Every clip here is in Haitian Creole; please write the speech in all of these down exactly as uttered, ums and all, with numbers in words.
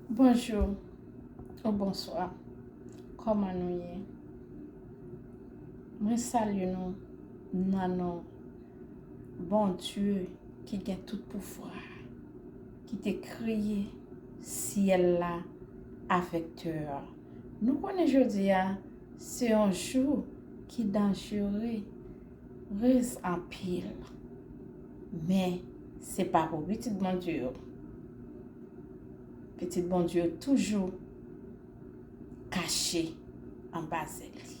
Bonjou ou bonswa. Kòman nou ye? Mwen salye nou nan non Bondye ki gen tout pouvwa, ki te kreye syèl la avèk tè a. Nou konnen jodi a se yon jou ki danjere, rèz anpil. Men se pa pou pitit Bondye yo. Pitit Bondye yo toujou kache anba zèl li.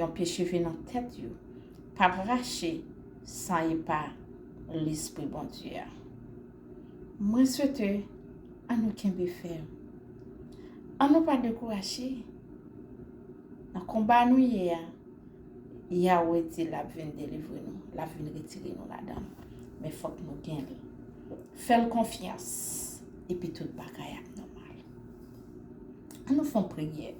Yon pye cheve nan tèt yo p ap rache san epa Lespri Bondye a. Mwen swete ann nou kenbe fèm. Ann nou pa dekouraje. Nan konba nou ye a, Yahweh di l ap vin delivre nou, l ap vin retire nou ladan l. Men fòk nou gen li. Fè l konfyans, epi tout bagay ap nòmal. Ann nou fè yon priyè.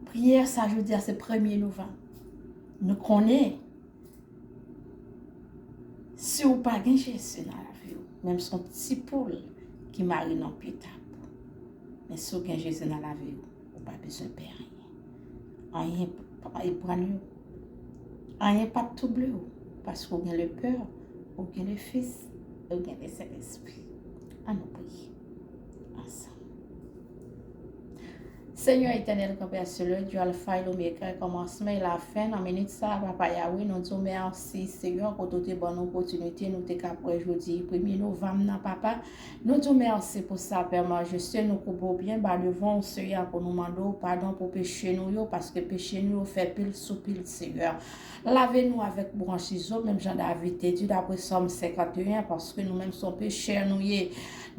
Priyè sa jodi a se premye novanm. Nou konnen si w pa gen Jezi nan lavi w, menm se yon ti poul ki mare nan pye tab ou. Men si w gen Jezi nan lavi w, ou pa bezwen pè anyen. Anyen p ap eprann ou. Anyen p ap twouble w, paske w gen le Pè, ou gen le Fis, e w gen le Sentespri. Ann nou priye ansanm. Senyè Etènèl, Gran Pè Selès, Dye Alfa e Omega, kòmansman e lafen, nan minit sa a, Papa Yahweh, nou di w mèsi, Senyè, kote w te ban nou opòtinite, nou te ka wè jodi premye novanm nan, Papa. Nou di w mèsi pou sa, Pè majeste, nou koube w byen ba devan w, Senyè, pou nou mande w padon pou peche nou yo, paske peche nou yo fè pil sou pil, Senyè. Lave nou avèk branch izob, menm jan David te di, dapre Sòm senkanteyen, paske nou menm se yon pechè nou ye.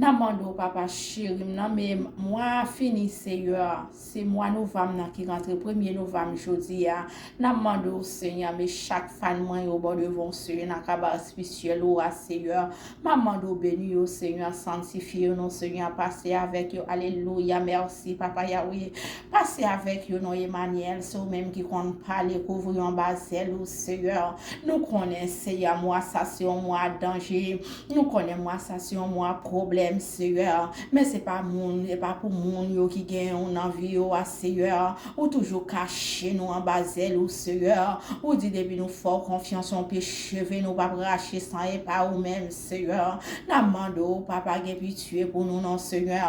N ap mande w, Papa cheri m nan, men mwa a fini, Senyè. Se mwa novanm nan ki rantre, premye novanm jodi a. N ap mande w, Senyè, men chak fan mwen yo bò devan w, Senyè, nan kaba espisyèl ou a, Senyè. M ap mande w beni yo, Senyè, sanktifye yo non, Senyè, pase avèk yo. Alelouya, mèsi, Papa Yahweh. Pase avèk yo non, Emanyèl, se ou menm ki konn pale, kouvri yo anba zèl ou, Senyè. Nou konnen, Senyè, mwa sa se yon mwa danje. Nou konnen mwa sa se yon mwa pwoblèm, Senyè. Men se pa moun, se pa pou moun yo ki gen yon nan vi yo a, Senyè. Ou toujou kache nou anba zèl ou, Senyè. Ou di depi nou fè w konfyans, yon pye cheve nou p ap rache san epa ou menm, Senyè. N ap mande w, Papa, gen pitye pou nou non, Senyè.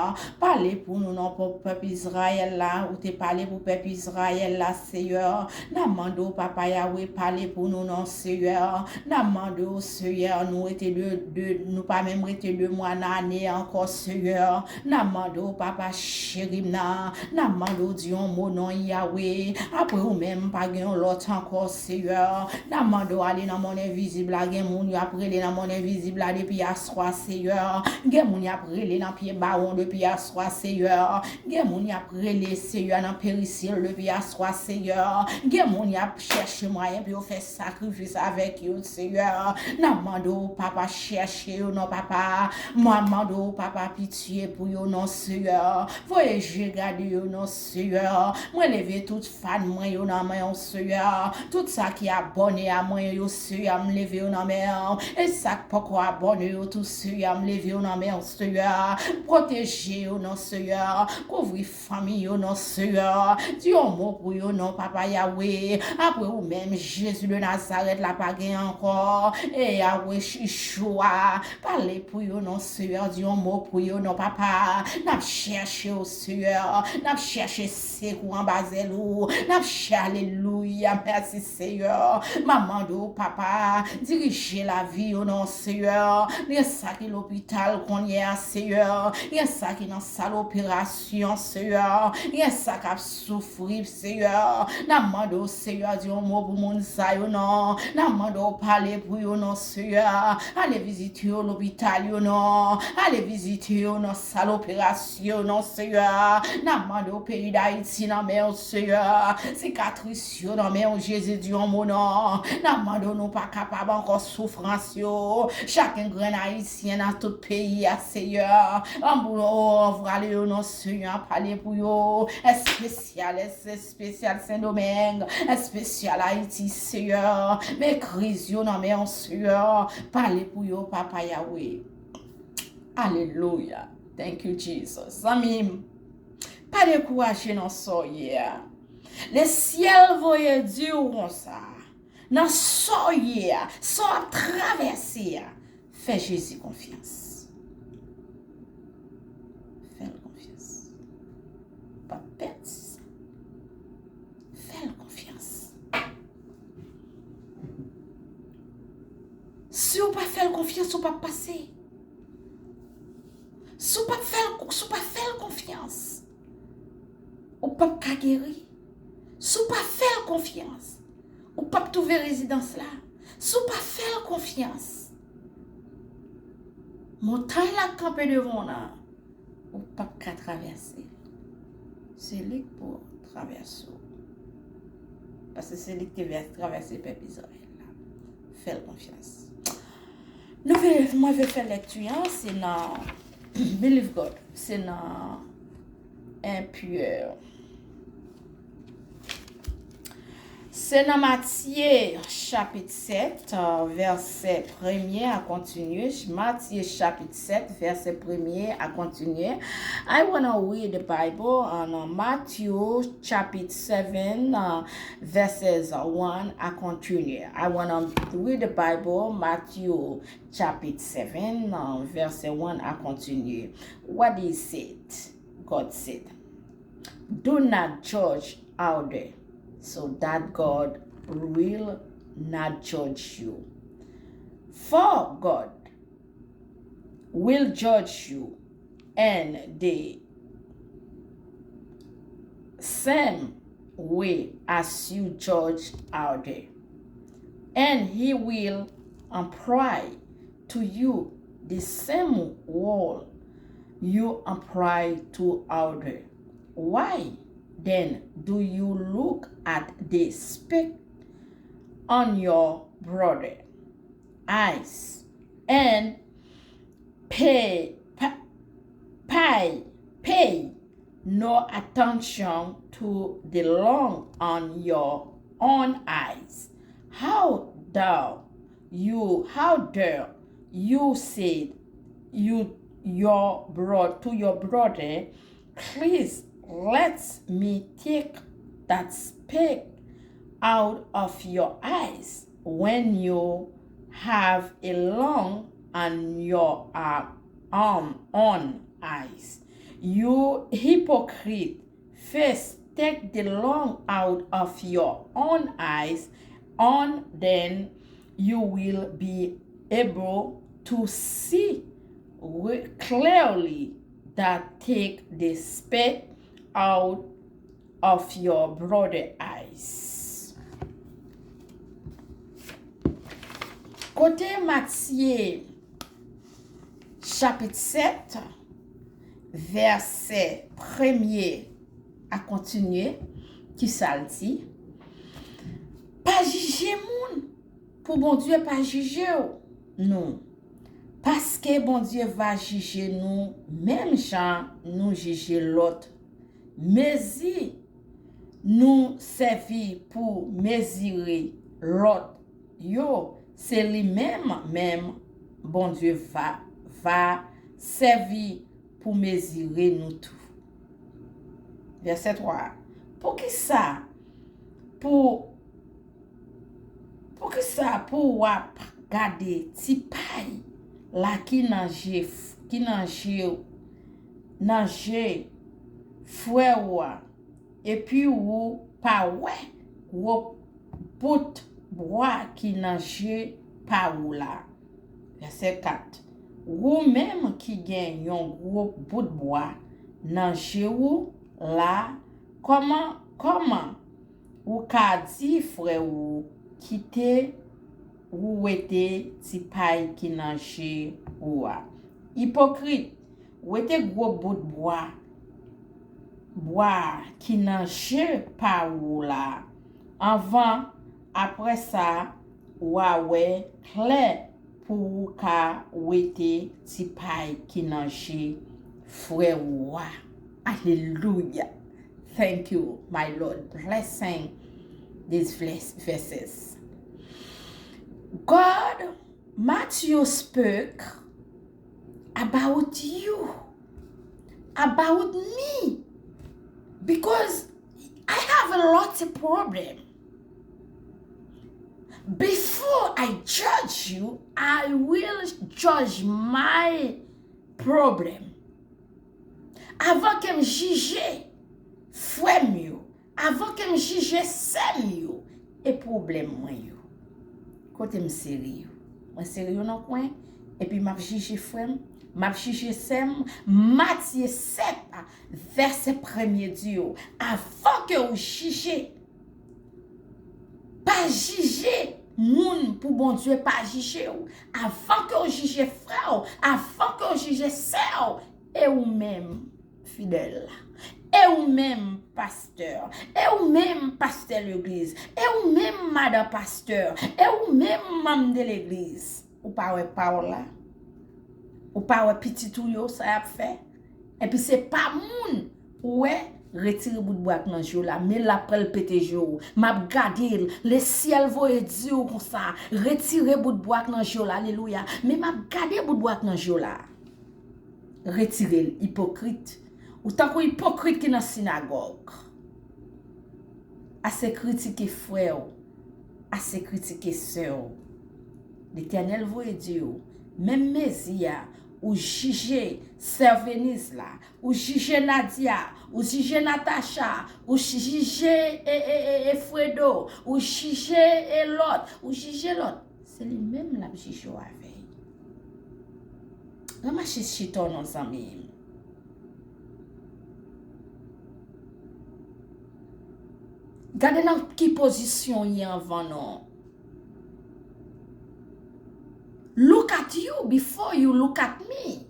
Pale pou nou non, pou pèp Izrayèl la. Ou te pale pou pèp Izrayèl la, Senyè. N ap mande w, Papa Yahweh, pale pou nou non, Senyè. N ap mande w, Senyè, nou rete de, de, nou pa menm rete de mwa nan ane ankò, Senyè. N ap mande w, Papa cheri m nan, n ap mande w di yon mo non Yahweh. Apre ou menm, pa gen yon lòt ankò, Senyè. N ap mande w ale nan monn envizib la. Gen moun y ap rele nan monn envizib la depi aswè, Senyè. Gen moun y ap rele nan pye bawon depi aswè, Senyè. Gen moun y ap rele, Senyè, nan perisil depi aswè, Senyè. Gen moun y ap chèche mwayen pou yo fè sakrifis avèk yo, Senyè. N ap mande w, Papa, chèche yo non, Papa. Mwen mande w, Papa, pitye pou yo non, Senyè. Voye je gade yo non, Senyè. Mwen leve tout fan mwen yo nan men w, Senyè. Tout sa ki abòne a mwen yo, Senyè, m leve yo nan men w. E sa k poko abòne yo tou, Senyè, m leve yo nan men w, Senyè. Pwoteje yo non, Senyè. Kouvri fanmi yo non, Senyè. Di yon mo pou yo non, Papa Yahweh. Apre ou menm, Jezi de Nazarèt la pa gen ankò. E Yahweh Yeshua, pale pou yo non, Senyè. Di yon mo pou yo non, Papa. N ap chèche w, Senyè. N ap chèche sekou anba zèl ou. N ap chè, alelouya, mèsi, Senyè. M ap mande w, Papa, dirije lavi yo non, Senyè. Gen sa ki lopital kounye a, Senyè. Gen sa ki nan sal operasyon, Senyè. Gen sa k ap soufri, Senyè. N ap mande w, Senyè, di yon mo pou moun sa yo non. N ap mande w pale pou yo non, Senyè. Ale vizite yo lopital yo non. Ale vizite yo nan sal operasyon non, Senyè. N ap mande w peyi Dayiti nan men w, Senyè. Sikatris yo nan men w, Jezi, di yon mo non. N ap mande w, nou pa kapab ankò soufrans yo. Chaken grenn Ayisyen nan tout peyi a, Senyè. Anbou yo, anvwale yo non, Senyè, pale pou yo. Espesyal, es-, espesyal Sendomeng, espesyal Ayiti, Senyè. Men kriz yo nan men w, Senyè. Pale pou yo, Papa Yahweh. Alelouya. Thank you, Jesus. Zanmi m, pa dekouraje nan sa w ye a. Lesyèl voye di w konsa. Nan sa w ye a, sa w ap travèse a, fè Jezi konfyans. Fè l konfyans. Ou p ap pèdi sa. Fè l konfyans. Si w pa fè l konfyans, ou p ap pase. Si w p ap fè l, si w pa fè l konfyans, ou p ap ka geri. Si w pa fè l konfyans, ou p ap twouve rezidans la. Si w pa fè l konfyans, montay la k kanpe devan w nan, ou p ap ka travèse l. Se li k pou travèse w. Paske se li k te vè-, travèse pèp Izrayèl la. Fè l konfyans. Nou vle, mwen vle fè lèkti an, se nan Believe God, se nan en Pierre. Se nan Matye chapit sèt, vèsè premye a kontinye. Matye chapit sèt, vèsè premye a kontinye. I wanna read the Bible on Matthew chapit seven, uh, verses one a kontinye. I wanna read the Bible, Matthew chapit seven, uh, vèsè one a kontinye. What is it? God said, "Do not judge other, so that God will not judge you. For God will judge you, and the same way as you judge other, and he will apply to you the same rule you apply to other. Why then do you look at the speck on your brother eyes and pay, pa-, pay, pay no attention to the log on your own eyes? How dare you, how dare you say you, your bro-, to your brother, 'Please let me take that speck out of your eyes,' when you have a log on your, uh, um, own eyes? You hypocrite, first take the log out of your own eyes, and then you will be able to see re-, clearly that take the speck out of your brother eyes." Kote Matye chapit sèt, vèsè premye a kontinye, ki sa l di? Pa jije moun, pou Bondye pa jije w, nou. Paske Bondye va jije nou menm jan nou jije lòt. Mezi nou sèvi pou mezire lòt yo, se li menm menm Bondye va, va sèvi pou mezire nou tou. Vèsè twa. Poukisa pou, poukisa pou w ap gade ti pay la ki nan je, ki nan je, nan je frè ou a, epi ou pa wè gwo bout bwa ki nan je pa ou la? Vèsè kat. Ou menm ki gen yon gwo bout bwa nan je ou la, kòman, kòman ou ka di frè ou, "Kite ou wete ti pay ki nan je ou a"? Ipokrit, wete gwo bout bwa, bwa ki nan je pa ou la, anvan, apre sa, w a wè klè pou ou ka wete ti pay ki nan je frè ou a. Alelouya. Thank you, my Lord. Blessing these ves-, verses. God, Matthew spoke about you, about me, because I have a lot of problem. Before I judge you, I will judge my problem. Avan ke m jije frè m yo, avan ke m jije sè m yo, e pwoblèm mwen yo. Kote m sere yo? Mwen sere yo nan kwen, epi m ap jije frè m, m ap jije sè m. Matye sèt, vèsè premye di yo, avan ke w jije, pa jije moun pou Bondye pa jije w. Avan ke w jije frè w, avan ke w jije sè w, e ou menm, fidèl la. E ou menm, pastè. E ou menm, pastè legliz. E ou menm, madan pastè. E ou menm, manm de legliz. Ou pa wè pa w la? Ou pa wè pitit ou yo, sa y ap fè? Epi se pa moun, ou wè, retire bout bwa k nan je w la, men l ap pral pete je w. M ap gade l, lesyèl voye di w konsa, retire bout bwa k nan je w la, alelouya. Men m ap gade bout bwa k nan je w la. Retire l, ipokrit. Ou tankou ipokrit ki nan sinagòg. Ase kritike frè w, ase kritike sè w. Letènèl voye di w, menm mezi a, ou jije sè Veniz la, ou jije Nadia, ou jije Natacha, ou jije e, e, e, e Fredo, ou jije e lòt, ou jije lòt. Se li menm l ap jije w avè l. Ranmase chita w non, zanmi m. Gade nan ki pozisyon w ye anvan non. Look at you before you look at me.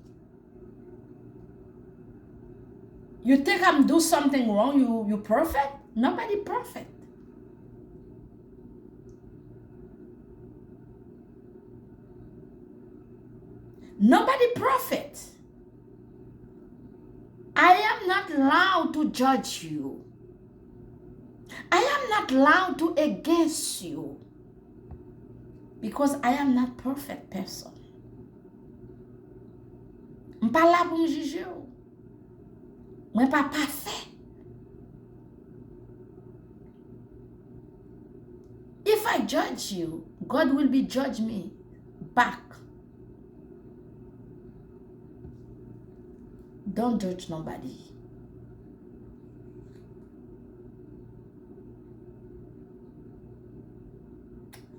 You think I'm do something wrong? You, you perfect? Nobody perfect. Nobody perfect. I am not allowed to judge you. I am not allowed to against you. Because I am not perfect person. M pa la pou m jije w. Mwen pa pafè. If I judge you, God will be judge me back. Don't judge nobody.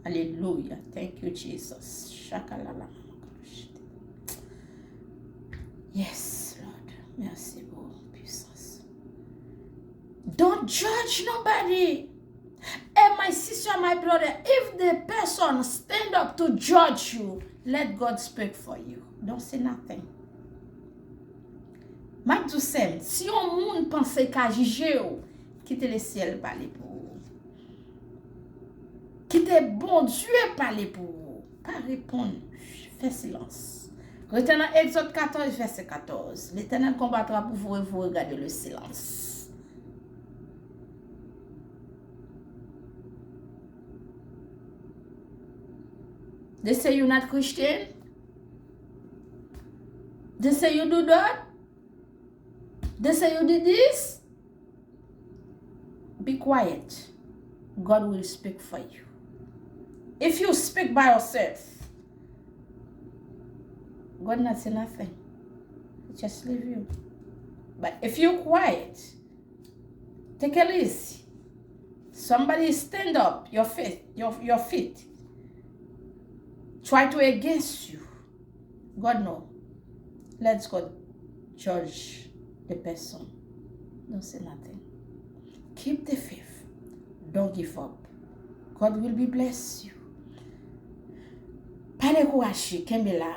Alelouya. Thank you, Jesus. Shakalala. Yes, Lord. Merci pour puissance. Don't judge nobody. And my sister, my brother, if the person stand up to judge you, let God speak for you. Don't say nothing. M ap di w sè m, si yon moun panse l ka jije w, kite lesyèl pale pou ou. Kite Bondye pale pou ou. Pa reponn. Fè silans. Rete nan Egzòd katòz, vèsè katòz. L'Éternel combattra pour vous et vous regarderez le silence. They say you not Christian. They say you do that. They say you did this. Be quiet. God will speak for you. If you speak by yourself, God not say nothing. He just leave you. But if you quiet, take it easy. Somebody stand up, your feet, your, your feet. Try to against you. God know. Let God judge the person. Don't say nothing. Keep the faith. Don't give up. God will be bless you. Pa dekouraje, kenbe la.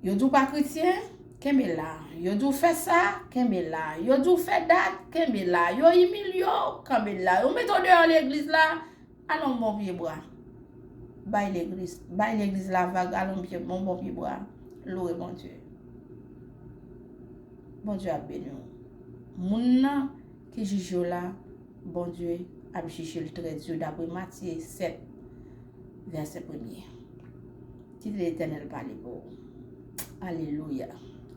Yo di w pa kretyen, kenbe la. Yo di w fè sa, kenbe la. Yo di w fè dat, kenbe la. Yo imilye w, kenbe la. Yo mete w deyò legliz la, al yon bon pye bwa. Bay legliz, bay legliz la vag, al yon pye, yon bon pye bwa. Louwe Bondye. Bondye ap beni w. Moun nan ki jije w la, Bondye ap jije l trè di dapre Matye sèt, vèsè premye. Kite Letènèl pale pou ou. Alelouya.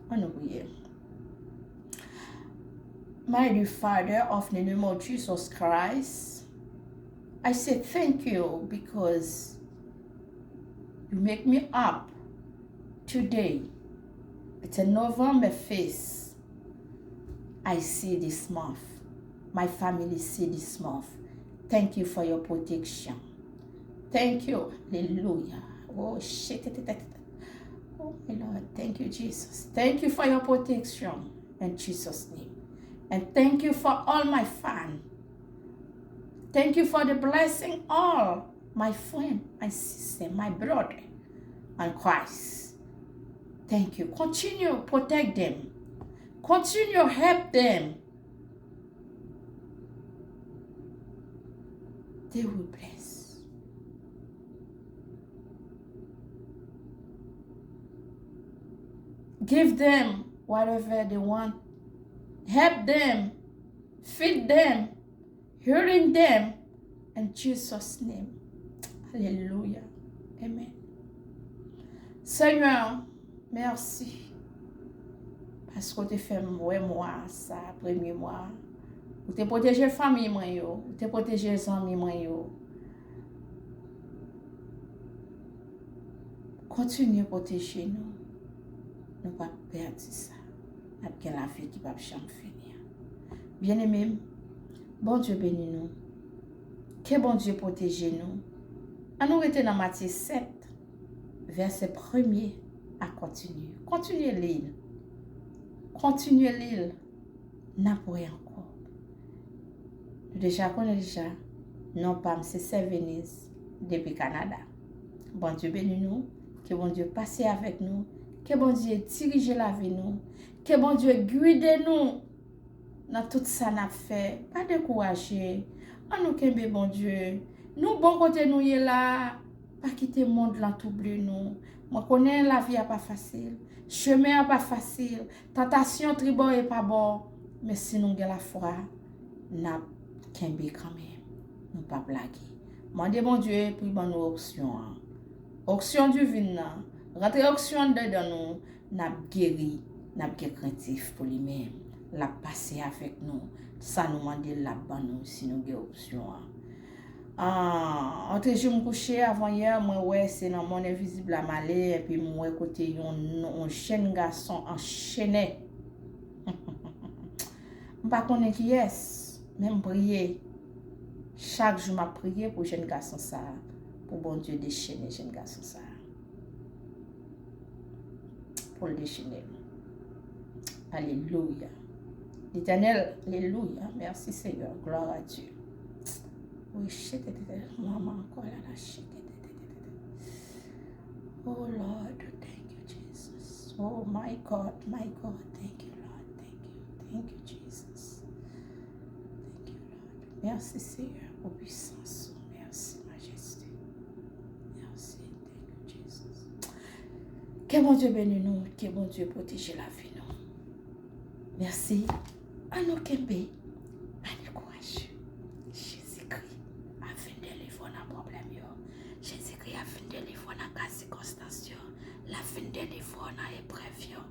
Ann nou priye. My dear Father, of the name of Jesus Christ, I say thank you because you make me up today. It's a November first. I see this month. My family see this month. Thank you for your protection. Thank you. Hallelujah. Oh, shit. Oh, my Lord. Thank you, Jesus. Thank you for your protection in Jesus' name. And thank you for all my fan. Thank you for the blessing all my friend, my sister, my brother and Christ. Thank you. Continue protect them. Continue help them. They will bless. Give them whatever they want. Help them. Feed them. Healing them. In Jesus' name. Alelouya. Amen. Senyè, mèsi. Paske w te fè m wè mwa sa, premye mwa. Ou te pwoteje fanmi mwen yo. Ou te pwoteje zanmi mwen yo. Kontinye pwoteje nou. Nou p ap pèdi sa. N ap gen lavi ki p ap janm fini an. Byeneme m, Bondye beni nou. Ke Bondye pwoteje nou. Ann nou rete nan Matye sèt, vèsè premye a kontinye. Kontinye li l. Kontinye li l. N ap wè ankò. Nou deja konnen deja, non pa m se Sè Venise depi Kanada. Bondye beni nou, ke Bondye pase avèk nou, ke Bondye dirije lavi nou, ke Bondye gide nou nan tout sa n ap fè. Pa dekouraje, ann nou kenbe Bondye. Nou bon kote nou ye la, pa kite mond lan twouble nou. Mwen konnen lavi a pa fasil, chemen an pa fasil, tantasyon tribò e pa bò, men si nou gen lafwa, n ap kenbe kanmenm. Nou p ap lage. Mande Bondye pou l ban nou onksyon an. Onksyon diven nan. Rantre onksyon anndedan nou. N ap geri. N ap gen krentif pou li menm. L ap pase avèk nou. Sa nou mande l, l ap ban nou si nou gen onksyon an. Ah, antre jou m kouche avan yè, mwen wè se nan mond envizib la m ale, epi m wè kote yon, yon jèn gason anchene. M pa konnen kiyès, men m priye. Chak jou m ap priye pou jèn gason sa a, pou Bondye dechene jèn gason sa a. Pou l dechene l. Alelouya. Letènèl, alelouya. Mèsi Senyè. Glwa a Dye. Wi, chete, manman ankò la, la, chete. Oh Lord, thank you, Jesus. Oh my God, my God, thank you, Lord. Thank you, thank you, Jesus. Thank you, Lord. Mèsi, Senyè, pou pwisans ou. Mèsi, Majeste. Mèsi, thank you, Jesus. Ke Bondye beni nou, ke Bondye pwoteje lavi nou. Mèsi. Ann nou kenbe. Pa dekouraje. Jezikri ap vin delivre w nan pwoblèm yo. Jezikri ap vin delivre w nan ka sikonstans yo. L ap vin delivre w nan eprèv yo.